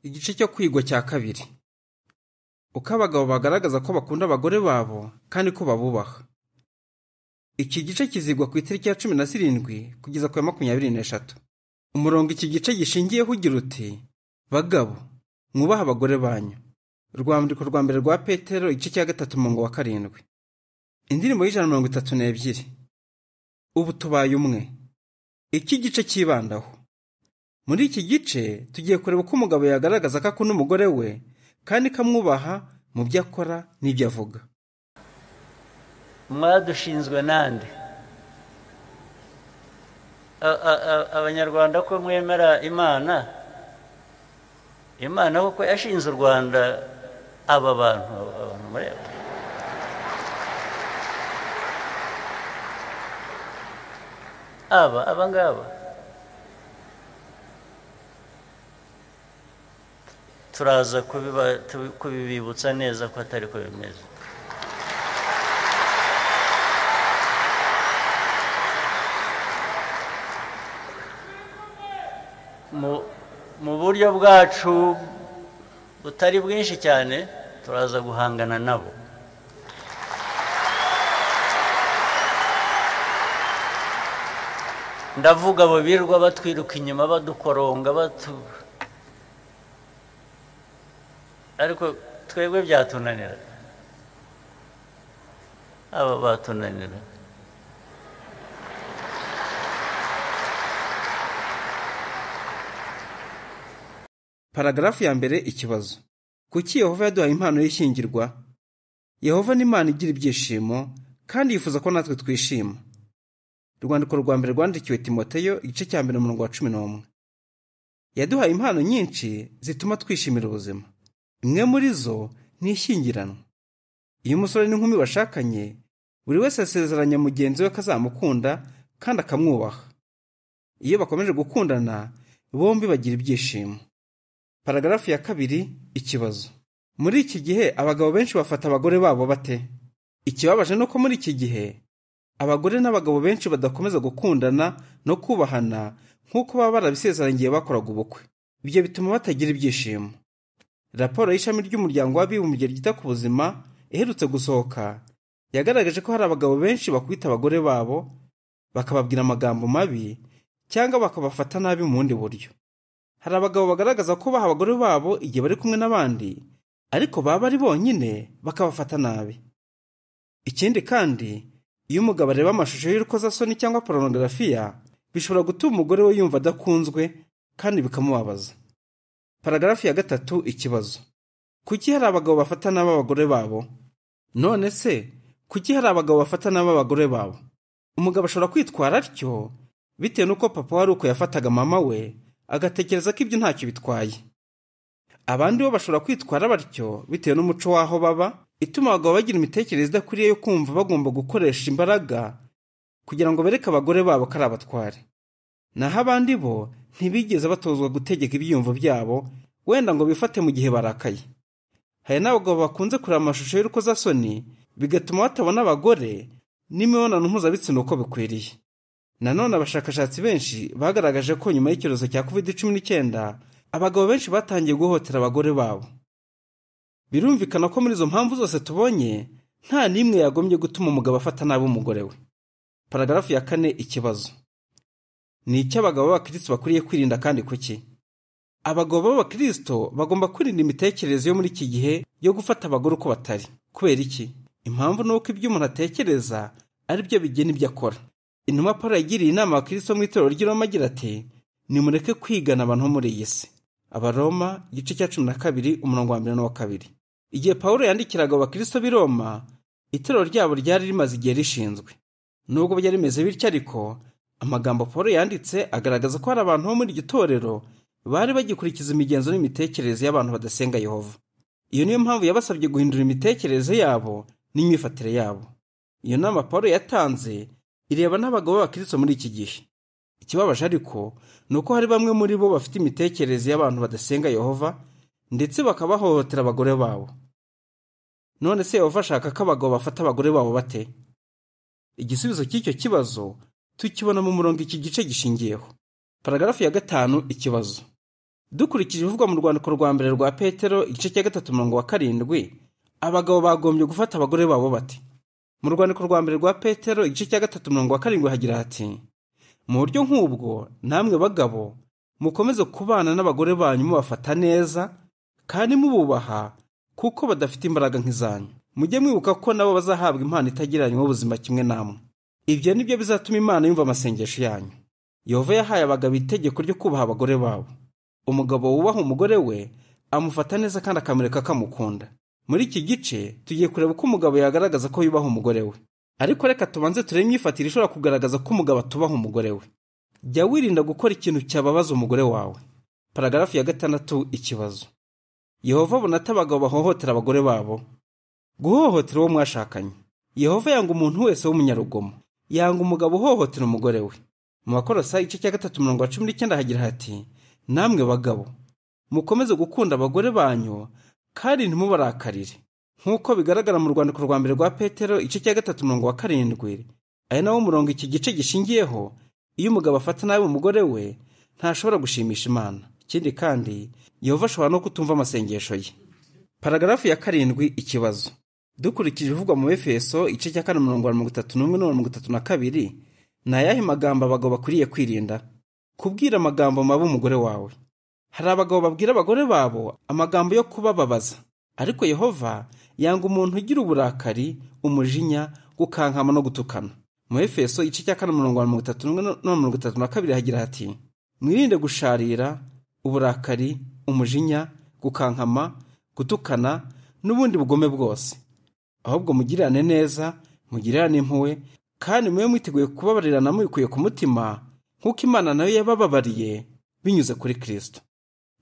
Igice cyo kwigwa cya kabiri. Uko abagabo bagaragaza ko bakunda abagore babo kandi ko babubaha. Iki gice kizigwa ku itariki ya 17 kugeza ku ya 23. Umurongo iki gice gishingiyeho ugira uti: Bagabo, mwubahe abagore banyu. Urwandiko rwa mbere rwa Petero igice cya 3 umurongo wa 7. Indirimbo y'132. Ubu tubaye umwe. Iki gice cyibandaho. Muri iki gice tugiye kureba uko umugabo yagaragaza ko akunda umugore we kandi kamwubaha mu byo akora n'ibyo avuga. Mwadushinzwe nande? Abanyarwanda ko mwemera Imana, Imana kuko yashinze u Rwanda, aba bantu mureba aba ngaba turaza kubibibutsa neza ko atari ko bimeze. Mu buryo bwacu butari bwinshi cyane turaza guhangana nabo. Ndavuga abo birirwa batwiruka inyuma badukoronga ariko twebwe byatunanira, aba batunanira. Paragarafu ya mbere, ikibazo. Kuki Yehova yaduhaye impano y'ishyingirwa? Yehova ni Imana igira ibyishimo kandi yifuza ko natwe twishima. Urwandiko rwa mbere rwandikiwe Timoteyo igice cya 1 umurongo wa 11. Yaduhaye impano nyinshi zituma twishimira ubuzima. Imwe muri zo ni ishyingiranwa. Iyo umusore n'inkumi bashakanye, buri wese asezeranya mugenzi we ko azamukunda kandi akamwubaha. Iyo bakomeje gukundana, bombi bagira ibyishimo. Paragarafu ya 2, ikibazo. Muri iki gihe abagabo benshi bafata abagore babo bate? Ikibabaje nuko muri iki gihe abagore n'abagabo benshi badakomeza gukundana no kubahana nk'uko baba barabisezeranye bakoraga ubukwe. Ibyo bituma batagira ibyishimo. Raporo y'ishami ry'umuryango w'abibumbye ryita ku buzima iherutse gusohoka yagaragaje ko hari abagabo benshi bakubita abagore babo, bakababwira amagambo mabi cyangwa bakabafata nabi mu bundi buryo. Hari abagabo bagaragaza ko baha abagore babo igihe bari kumwe n'abandi, ariko baba ari bonyine bakabafata nabi. Ikindi kandi, iyo umugabo areba amashusho y'urukozasoni cyangwa porunogarafiya, bishobora gutuma umugore we yumva adakunzwe kandi bikamubabaza. Paragarafu ya 3, ikibazo. Kuki hari abagabo bafata nabi abagore babo? None se, kuki hari abagabo bafata nabi abagore babo? Umugabo ashobora kwitwara atyo bitewe n'uko papa wari uko yafataga mama we, agatekereza ko ibyo ntacyo bitwaye. Abandi bo bashobora kwitwara batyo bitewe n'umuco w'aho baba, ituma abagabo bagira imitekerereze idakwiriye yo kumva bagomba gukoresha imbaraga kugira ngo bereke abagore babo ko ari abatware. Naho abandi bo ntibigeze batozwa gutegeka ibyiyumvo byabo, wenda ngo bifate mu gihe barakaye. Hari n'abagabo bakunze kureba amashusho y'urukozasoni bigatuma batabona abagore n'imibonano mpuzabitsina uko bikwiriye. Nanone abashakashatsi benshi bagaragaje ko nyuma y'icyorezo cya COVID-19 abagabo benshi batangiye guhohotera abagore babo. Birumvikana ko muri izo mpamvu zose tubonye nta n'imwe yagombye gutuma umugabo afata nabi umugore we. Paragarafu ya 4, ikibazo. Ni icyo abagabo b'abakristo bakwiriye kwirinda kandi kuki? Abagabo b'abakristo bagomba kwirinda imitekerereze yo muri iki gihe yo gufata abagore uko batari. Kubera iki? Impamvu ni uko ibyo umuntu atekereza ari byo bigena ibyo akora. Intumwa Paulo yagiriye inama abakristo mu itorero ry'i Roma agira ati: nimureke kwigana abantu bo muri iyi si. Abaroma igice cya 12 umurongo wa 1 n'uwa 2. Igihe Paulo yandikiraga abakristo b'i Roma, itorero ryabo ryari rimaze igihe rishinzwe. Nubwo byari rimeze bityo ariko, amagambo Paulo yanditse agaragaza ko hari abantu bo muri iryo torero bari bagikurikiza imigenzo n'imitekerereze y'abantu badasenga Yehova. Iyo niyo mpamvu yabasabye guhindura imitekerereze yabo n'imyifatire yabo. Iyo nama Paulo yatanze ireba n'abagabo b'abakristo muri iki gihe. Ikibabaje ariko ni uko hari bamwe muri bo bafite imitekerereze y'abantu badasenga Yehova ndetse bakabahohotera abagore babo. None se Yehova ashaka ko abagabo bafata abagore babo bate? Igisubizo cy'icyo kibazo tukibona mu murongo iki gice gishingiyeho. Paragarafu ya 5, ikibazo. Dukurikije ibivugwa mu rwandiko rwa mbere rwa Petero igice cya 3 umurongo wa 7, abagabo bagombye gufata abagore babo bati. Mu rwandiko rwa mbere rwa Petero igice cya 3 umurongo wa 7 hagira hati: mu buryo nk'ubwo namwe bagabo mukomeze kubana n'abagore banyu mubafata neza kandi mububaha, kuko badafite imbaraga nk'izanyu. Mujye mwibuka ko nabo bazahabwa impano itagereranywa y'ubuzima kimwe namwe. Ibyo nibyo bizatuma Imana yumva amasengesho yanyu. Yehova yahaye abagabo itegeko ryo kubaha abagore babo. Umugabo wubaha umugore we amufata neza kandi akamureka akamukunda. Muri iki gice tugiye kureba uko umugabo yagaragaza ko yubaha umugore we. Ariko reka tubanze turebe imyifatire ishobora kugaragaza ko umugabo atubaha umugore we. Jya wirinda gukora ikintu cyababaza umugore wawe. Paragarafu ya 6 ikibazo. Yehova abona ate abagabo bahohotera abagore babo? Guhohotera uwo mwashakanye. Yehova yanga umuntu wese w'umunyarugomo. Yanga umugabo uhohotera umugore we. Mu Bakolosayi igice cya 3 umurongo wa 19 hagira hati: namwe bagabo mukomeze gukunda abagore banyu kandi ntimubarakarire. Nk'uko bigaragara mu rwandiko rwa mbere rwa Petero igice cya 3 umurongo wa 7, aya nawo murongo iki gice gishingiyeho, iyo umugabo afata nabi umugore we ntashobora gushimisha Imana. Ikindi kandi Yehova ashobora no kutumva amasengesho ye. Paragarafu ya 7 ikibazo. Dukurikije ibivugwa mu Efeso igice cya 4 umurongo wa 31 na 32, ni ayahe magambo abagabo bakwiriye kwirinda? Kubwira amagambo mabi umugore wawe. Hari abagabo babwira abagore babo amagambo yo kubababaza, ariko Yehova yanga umuntu ugira uburakari, umujinya, gukankama no gutukana. Mu Efeso igice cya 4 umurongo wa 31 na 32 hagira hati: mwirinde gusharira, uburakari, umujinya, gukankama, gutukana n'ubundi bugome bwose. Ahubwo mugirirane neza, mugirirane impuhwe, kandi mube mwiteguye kubabarirana mubikuye ku mutima, nk'uko Imana nayo yabababariye binyuze kuri Kristo.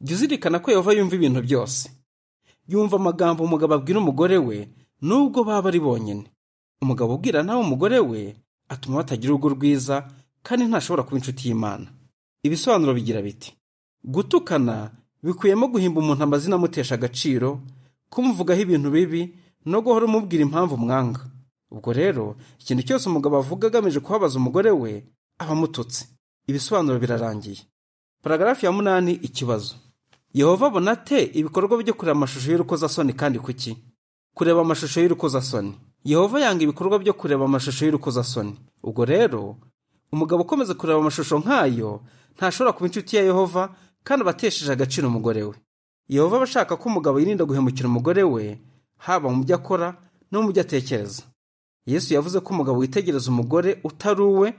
Jya uzirikana ko Yehova yumva ibintu byose. Yumva amagambo umugabo abwira umugore we nubwo baba ari bonyine. Umugabo ubwira nawe umugore we atuma batagira urugo rwiza kandi ntashobora kuba inshuti y'Imana. Ibisobanuro bigira biti: gutukana bikuyemo guhimba umuntu amazina amutesha agaciro, kumuvugaho ibintu bibi no guhora umubwira impamvu mwanga. Ubwo rero ikintu cyose umugabo avuga agamije kubabaza umugore we aba amututse. Ibisobanuro birarangiye. Paragarafu ya 8 ikibazo. Yehova abona ate ibikorwa byo kureba amashusho y'urukozasoni kandi kuki? Kureba amashusho y'urukozasoni. Yehova yanga ibikorwa byo kureba amashusho y'urukozasoni. Ubwo rero umugabo ukomeza kureba amashusho nk'ayo ntashobora kuba inshuti ya Yehova kandi aba atesheje agaciro umugore we. Yehova aba ashaka ko umugabo yirinda guhemukira umugore we, haba mu byo akora no mu byo atekereza. Yesu yavuze ko umugabo witegereza umugore utari uwe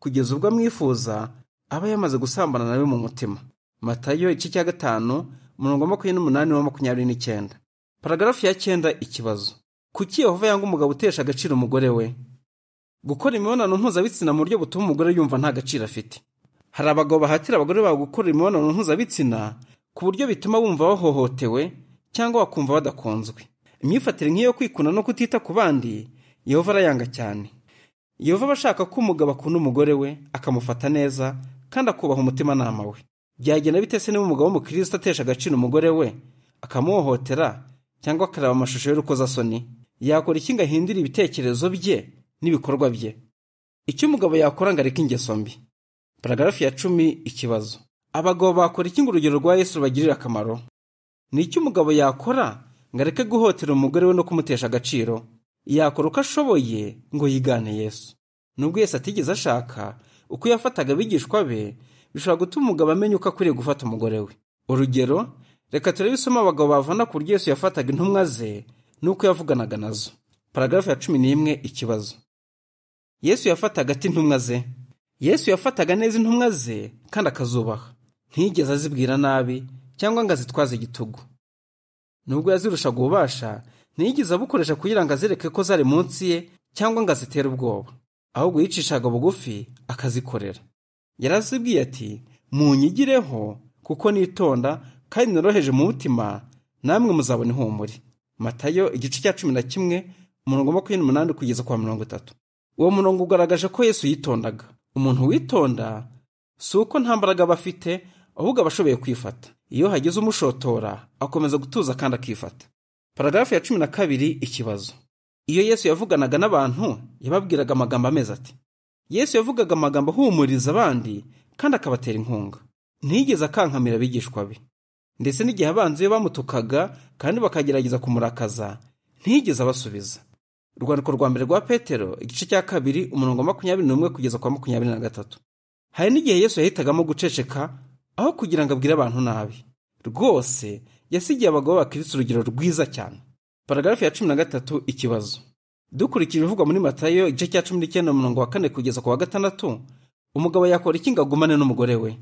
kugeza ubwo amwifuza aba yamaze gusambana nawe mu mutima. Matayo igice cya 5 umurongo wa 28 na 29. Paragarafu ya 9 ikibazo. Kuki Yehova yanga umugabo utesha agaciro umugore we? Gukora imibonano mpuzabitsina mu buryo butuma umugore yumva nta gaciro afite. Hari abagabo bahatira abagore babo gukora imibonano mpuzabitsina ku buryo bituma bumva bahohotewe cyangwa bakumva badakunzwe. Imyifatire nk'iyo kwikunda no kutita ku bandi Yehova arayanga cyane. Yehova aba ashaka ko umugabo akunda umugore we, akamufata neza kandi akubaha umutimanama we. Byagenda bite se niba umugabo w'umukristo atesha agaciro umugore we, akamuhohotera cyangwa akareba amashusho y'urukozasoni? Yakora iki ngo ahindure ibitekerezo bye n'ibikorwa bye? Icyo umugabo yakora ngo areke ingeso mbi. Paragarafu ya 10 ikibazo. Abagabo bakora iki ngo urugero rwa Yesu rubagirire akamaro? Ni iki umugabo yakora ngo areke guhotera umugore we no kumutesha agaciro? Yakora uko ashoboye ngo yigane Yesu. Nubwo Yesu atigeze ashaka, uko yafataga abigishwa be bishobora gutuma umugabo amenya uko akwiriye gufata umugore we. Urugero, reka turebe isomo abagabo bavana ku buryo Yesu yafataga intumwa ze n'uko yavuganaga nazo. Paragarafu ya 11 ikibazo. Yesu yafataga ate intumwa ze? Yesu yafataga neza intumwa ze kandi akazubaha. Ntiyigeze azibwira nabi cyangwa ngo azitwaze igitugu. Nubwo yazirushaga ububasha, ntiyigeze abukoresha kugira ngo azereke ko zari munsi ye cyangwa ngo azitere ubwoba. Ahubwo yicishaga bugufi akazikorera. Yarazibwiye ati: munyigireho kuko nitonda kandi noroheje mu mutima, namwe muzabona ihumure. Matayo igice cya 11 umurongo 28 kugeza kwa 30. Uwo murongo ugaragaje ko Yesu yitondaga. Umuntu witonda si uko nta mbaraga aba afite, ahubwo aba ashoboye kwifata. Iyo hagize umushotora akomeza gutuza kandi akifata. Paragarafu ya 12 ikibazo. Iyo Yesu yavuganaga n'abantu yababwiraga amagambo ameze ati: Yesu yavugaga amagambo ahumuriza abandi kandi akabatera inkunga. Ntiyigeze akankamira abigishwa be. Ndetse n'igihe abanzi be bamutukaga kandi bakagerageza kumurakaza, ntiyigeze abasubiza. Urwandiko rwa mbere rwa Petero, igice cya 2, umurongo 21 kugeza kwa 23. Hari n'igihe Yesu yahitagamo guceceka aho kugira ngo abwire abantu nabi. Rwose yasigiye abagabo b'Abakristo urugero rwiza cyane. Paragarafu ya 13, ikibazo. Dukurikije ibivugwa muri Matayo igice cya 19 umurongo wa 4 kugeza ku wa 6, umugabo yakora iki ngo agumane n'umugore we?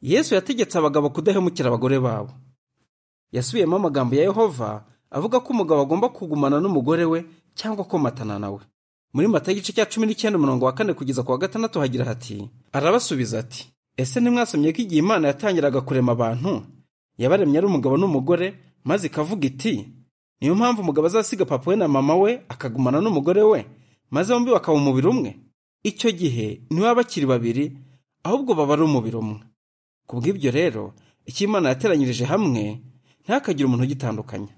Yesu yategetse abagabo kudahemukira abagore babo. Yasubiyemo amagambo ya Yehova avuga ko umugabo agomba kugumana n'umugore we cyangwa komatana nawe. Muri Matayo igice cya 19 umurongo wa 4 kugeza ku wa 6 hagira hati: arabasubiza ati, ese ntimwasomye ko igihe Imana yatangiraga kurema abantu yabaremye ari umugabo n'umugore, maze ikavuga iti, niyo mpamvu umugabo azasiga papa we na mama we akagumana n'umugore we, maze bombi bakaba umubiri umwe. Icyo gihe ntibaba bakiri babiri, ahubwo baba ari umubiri umwe. Kubw'ibyo rero, icyo Imana yateranyirije hamwe ntihakagire umuntu ugitandukanya.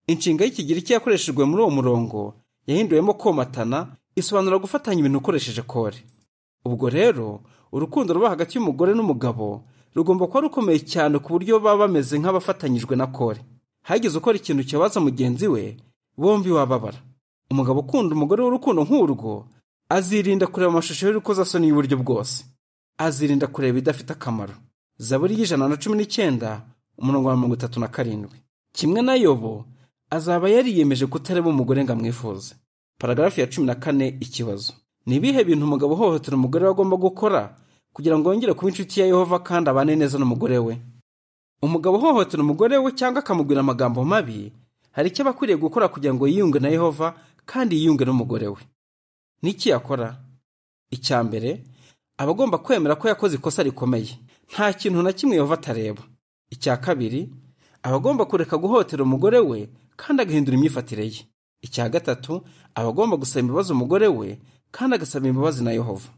Inshinga y'Ikigiriki yakoreshejwe muri uwo murongo yahinduwemo komatana, isobanura gufatanya ibintu ukoresheje kore. Ubwo rero urukundo ruba hagati y'umugore n'umugabo rugomba kuba rukomeye cyane ku buryo baba bameze nk'abafatanyijwe na kore. Hagize ukora ikintu kibabaza mugenzi we, bombi wababara. Umugabo ukunda umugore w'urukundo nk'urwo azirinda kureba amashusho y'urukozasoni y'uburyo bwose. Azirinda kureba idafite akamaro. Zaburi 119 umurongo wa 37. Kimwe na Yobo, azaba yariyemeje kutareba umugore ngo amwifuze. Paragarafu ya 14, ikibazo. Ni ibihe bintu umugabo uhohotera umugore we agomba gukora kugira ngo yongere kuba inshuti ya Yehova kandi abane neza n'umugore we? Umugabo uhohotera umugore we cyangwa akamubwira amagambo mabi, hari icyo aba akwiriye gukora kugira ngo yiyunge na Yehova kandi yiyunge n'umugore we. Niki yakora? Icya mbere, aba agomba kwemera ko yakoze ikosa rikomeye. Nta kintu na kimwe Yehova atareba. Icya kabiri, aba agomba kureka guhohotera umugore we kandi agahindura imyifatire ye. Icya gatatu, aba agomba gusaba imbabazi umugore we kandi agasaba imbabazi na Yehova.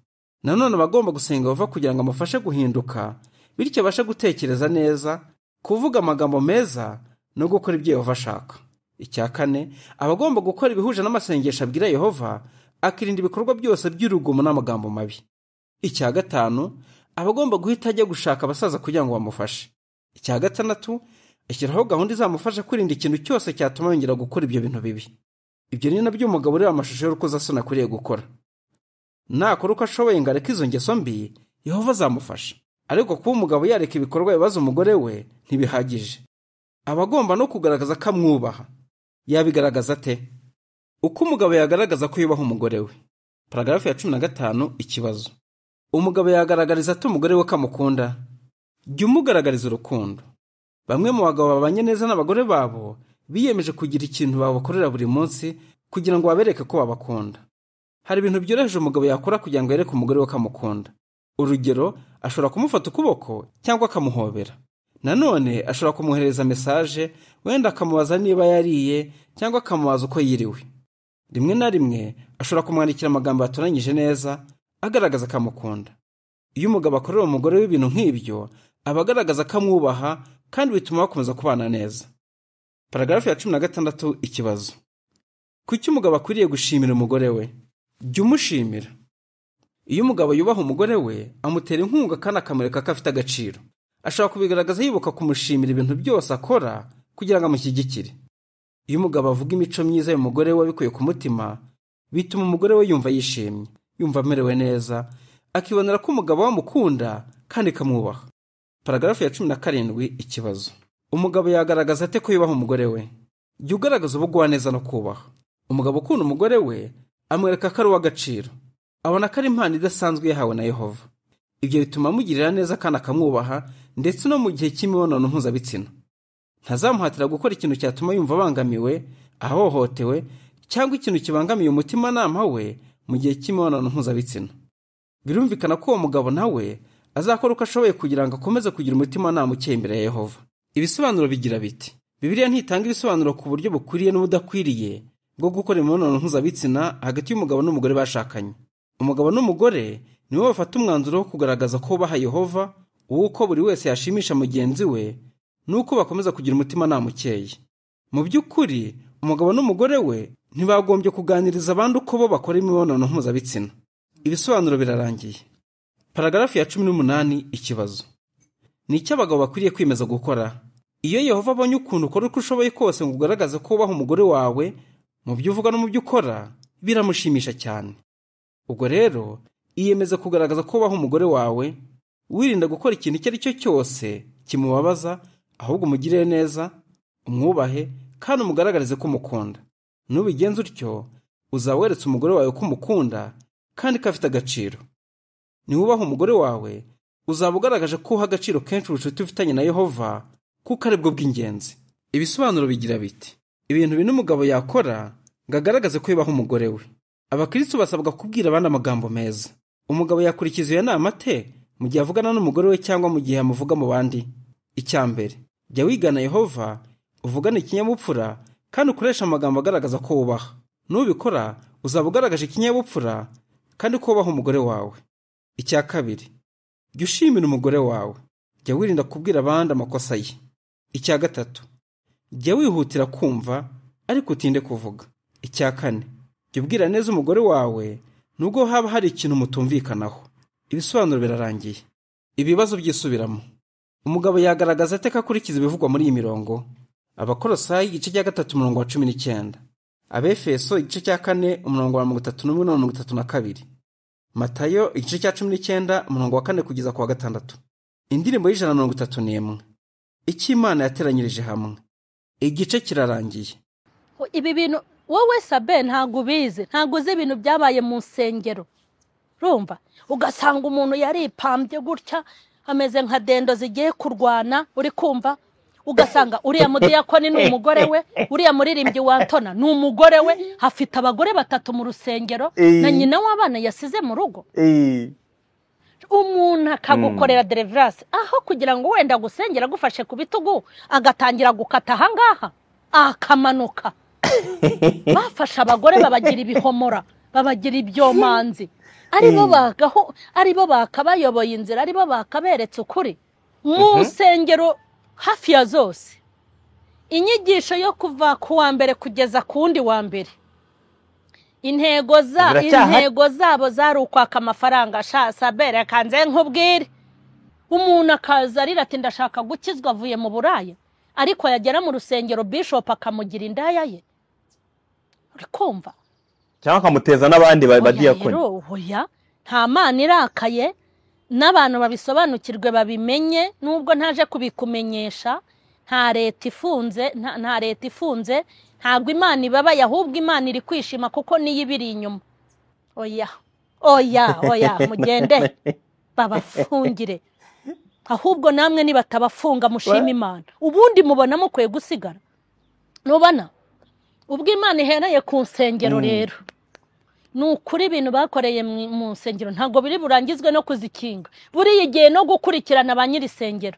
Nanone aba agomba gusenga Yehova kugira ngo amufashe guhinduka, bityo abashe gutekereza neza, kuvuga amagambo meza no gukora ibyo Yehova ashaka. Icya kane, aba agomba gukora ibihuje n'amasengesho abwira Yehova, akirinda ibikorwa byose by'urugomo n'amagambo mabi. Icya gatanu, aba agomba guhita ajya gushaka abasaza kugira ngo bamufashe. Icya gatandatu, ashyiraho gahunda izamufasha kwirinda ikintu cyose cyatuma yongera gukora ibyo bintu bibi. Ibyo ni nabyo umugabo ureba amashusho y'urukozasoni akwiriye gukora. Nakora uko ashoboye ngo areke izo ngeso mbi, Yehova azamufasha. Ariko kuba umugabo yareka ibikorwa bibaza umugore we ntibihagije. Aba agomba no kugaragaza ko amwubaha. Yabigaragaza ate? Uko umugabo yagaragaza ko yubaha umugore we. Paragarafu ya 15, ikibazo. Umugabo yagaragariza ate umugore we ko amukunda? Jya umugaragariza urukundo. Bamwe mu bagabo babanye neza n'abagore babo biyemeje kugira ikintu babakorera buri munsi kugira ngo babereke ko babakunda. Hari ibintu byoroheje umugabo yakora kugira ngo yereke umugore we ko amukunda. Urugero, ashobora kumufata ukuboko cyangwa akamuhobera. Nanone ashobora kumwoherereza mesaje, wenda akamubaza niba yariye cyangwa akamubaza uko yiriwe. Rimwe na rimwe ashobora kumwandikira amagambo yatoranyije neza agaragaza ko amukunda. Iyo umugabo akorera umugore we ibintu nk'ibyo, aba agaragaza ko amwubaha kandi bituma bakomeza kubana neza. Paragarafu ya 16, ikibazo. Kuki umugabo akwiriye gushimira umugore we? Jya umushimira. Iyo umugabo yubaha umugore we, amutera inkunga kandi akamwereka ko afite agaciro. Ashobora kubigaragaza yibuka kumushimira ibintu byose akora kugira ngo amushyigikire. Iyo umugabo avuga imico myiza y'umugore we abikuye ku mutima, bituma umugore we yumva yishimye, yumva amerewe neza, akibonera ko umugabo we amukunda kandi akamwubaha. Paragarafu ya 17, ikibazo. Umugabo yagaragaza ate ko yubaha umugore we? Jya ugaragaza ubugwaneza no kubaha. Umugabo ukunda umugore we amwereka ko ari uw'agaciro. Abona ko ari impano idasanzwe yahawe na Yehova. Ibyo bituma amugirira neza kandi akamwubaha, ndetse no mu gihe cy'imibonano mpuzabitsina. Ntazamuhatira gukora ikintu cyatuma yumva abangamiwe, ahohotewe, cyangwa ikintu kibangamiye umutimanama we mu gihe cy'imibonano mpuzabitsina. Birumvikana ko uwo mugabo nawe azakora uko ashoboye kugira ngo akomeze kugira umutimanama ukeye imbere ya Yehova. Ibisobanuro bigira biti: Bibiliya ntitanga ibisobanuro ku buryo bukwiriye n'ubudakwiriye bwo gukora imibonano mpuzabitsina hagati y'umugabo n'umugore bashakanye. Umugabo n'umugore nibo bafata umwanzuro wo kugaragaza ko bubaha Yehova, uw'uko buri wese yashimisha mugenzi we, n'uko bakomeza kugira umutimanama ukeye. Mu by'ukuri, umugabo n'umugore we ntibagombye kuganiriza abandi uko bo bakora imibonano mpuzabitsina. Ibisobanuro birarangiye. Paragarafu ya 18, ikibazo. Ni icyo abagabo bakwiriye kwemeza gukora. Iyo Yehova abonye ukuntu ukora uko ushoboye kose ngo ugaragaze ko wubaha umugore wawe mu byo uvuga no mu byo ukora, biramushimisha cyane. Ubwo rero iyemeza kugaragaza ko wubaha umugore wawe, wirinda gukora ikintu icyo ari cyo cyose kimubabaza, ahubwo umugirire neza, umwubahe kandi umugaragarize ko umukunda. Nubigenza utyo, uzaba weretse umugore wawe ko umukunda kandi ko afite agaciro. Niwubaha umugore wawe, uzaba ugaragaje ko uha agaciro kenshi ubucuti ufitanye na Yehova, kuko ari bwo bw'ingenzi. Ibisobanuro bigira biti: ibintu bine umugabo yakora ngo agaragaze ko yubaha umugore we. Abakristo basabwa kubwira abandi amagambo meza. Umugabo yakurikiza iyo nama ate mu gihe avugana n'umugore we cyangwa mu gihe amuvuga mu bandi? Icya mbere, jya wigana Yehova, uvugane ikinyabupfura kandi ukoreshe amagambo agaragaza ko wubaha. Nubikora, uzaba ugaragaje ikinyabupfura kandi ko wubaha umugore wawe. Icya kabiri, jya ushimira umugore wawe. Jya wirinda kubwira abandi amakosa ye. Icya gatatu, jya wihutira kumva ariko utinde kuvuga. Icya kane, jya ubwira neza umugore wawe nubwo haba hari ikintu mutumvikanaho. Ibisobanuro birarangiye. Ibibazo byisubiramo. Umugabo yagaragaza ate ko akurikiza ibivugwa muri iyi mirongo? Abakolosayi igice cya 3 umurongo wa 19, Abefeso igice cya 4 umurongo wa 31 na 32, Matayo igice cya 19 umurongo wa 4 kugeza ku wa 6. Indirimbo y'ijana 31, Icyo Imana yateranyirije hamwe. Igice kirarangiye. Ibi bintu wowe Sabe ntabwo ubizi, ntabwo uzi ibintu byabaye mu nsengero. Urumva ugasanga umuntu yaripambye gutya ameze nka dendo zigiye kurwana, uri kumva ugasanga uriya mudiyakoni ni umugore we, uriya muririmbyi wa Antona ni umugore we, afite abagore batatu mu rusengero na nyina w'abana yasize mu rugo. Umuntu akagukorera deliverance aho kugira ngo wenda gusengera agufashe ku bitugu, agatangira gukata ahangaha akamanuka. Bafasha abagore babagira ibihomora, babagira ibyomanzi, aribo bagaho, aribo bakabayoboye inzira, aribo bakaberetse ukuri. Mu nsengero hafi ya zose, inyigisho yo kuva ku wa mbere kugeza ku wundi wa mbere, intego zabo zari ukwaka amafaranga. Sha Sabere kanze nkubwire, umuntu akaza arira ati ndashaka gukizwa avuye mu Buraya, ariko yagera mu rusengero bishop akamugira indaya ye. Uri kumva? Cyangwa akamuteza n'abandi badiyakoni. Oya, nta Mana irakaye, n'abantu babisobanukirwe babimenye, nubwo ntaje kubikumenyesha. Nta leta ifunze, nta leta ifunze, ntabwo Imana ibabaye, ahubwo Imana iri kwishima kuko niyo ibiri inyuma. Oya, oya, oya, mugende babafungire. Ahubwo namwe nibatabafunga mushima Imana. Ubundi mubona mukwiye gusigara. Nubona ubwo Imana ihereye ku nsengero rero, ni ukuri ibintu bakoreye mu nsengero ntabwo biri burangizwe no kuzikinga. Buriya igihe no gukurikirana ba nyirisengero.